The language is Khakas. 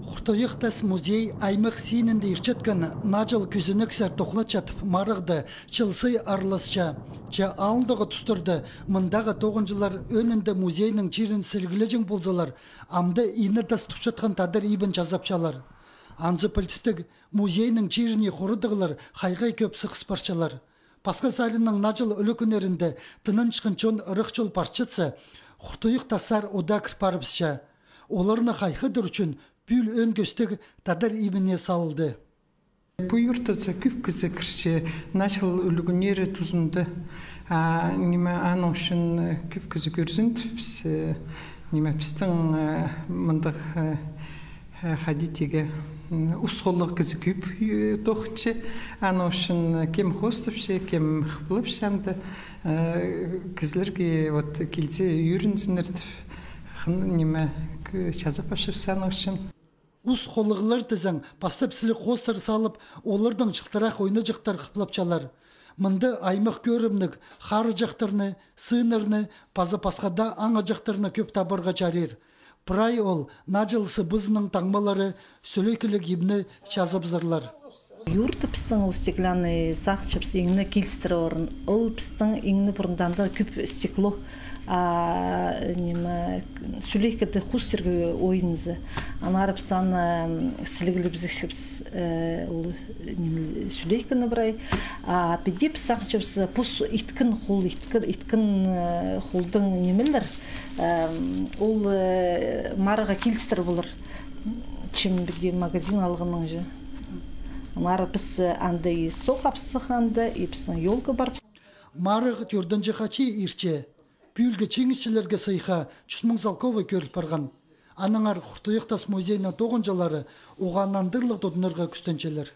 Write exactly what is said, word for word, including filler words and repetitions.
Хуртуях тас музей аймах синінде иртчеткен наа чыл кӱзенексер тохлатчатып, марығда чыл сай араласча. Че алындағы тустарда мындағы тоғынҷылар ӧӧнінде музейнің чирін сіліглеҷең ползалар, амды ине тас турчатхан тадар ибін чазапчалар. Анзы пілдістіг, музейнің чиріне хорыдығлар хай-хай кӧп сығыс парчалар. Пасха саринаң наа чыл ӱлӱкӱннерінде тынанчатхан чон ырах чол парчатса, хуртуях тастар удаа кір парыбысча. Оларны хайхыдыр ӱчӱн пӱӱл ӧӧн кӧстіг тадар ибіне салылды. Пу юртаза кӧп кізі кірче наа чыл ӱлӱкӱннері тузында. А, ниме, аның ӱчӱн, э, кӧп кізі кӧрзін тіп, піс, э, ниме, пістің, э, мындағ, э, э, хайди тирге, м, ус холлығ кізі кӧп, э, тоғынча. Аның ӱчӱн кем хоостапча, кем хыплапча анда, э, кізілерге вот килзе ӧрінзіннер тіп, хын, ниме, кӧ-, чазап парчабыс аның ӱчӱн. Ус холлығлар тізең, пастап сіліг хоостар салып, олардаң чылтырах ойнаҷахтар хыплапчалар. Мында аймах кӧрімніг харыҷахтарны, сыыннарны, паза пасха даа аңаҷахтарны кӧп табарға чарир. Прай ол наа чыл сыбызының таңмалары сӱлейкіліг ибні чазабызарлар. Юртыбыстың ол стеклянный сағынчабыс иң не килістіре орын. Ол пістің иң не пурундаанда кӧп стекло, а, ниме, сӱлейкеде хустерге ойынза. Аннаңар піс аны, м, сіліглебізчебіс, э, ол, ниме, сӱлейкені прай. А піди піс сағынчабыс пос иткен хол, иткен, иткен, э, холдың нимелер. Эм, ол, э, марығға килістіре полар. Чем піди магазин алғаннаң же. Аннаңар піс, э, анда и сох апсах анда, и пістің ёлка пар. Марығ тӧртінҷі хати иртче. Пӱӱлгі чиңісчілерге сыйыхха чӱс муң салковай кӧріл парған. Аннаңар Хуртуях тас музейнің тоғынҷылары уғаа нандырлығ тудынарға кӱстенчелер.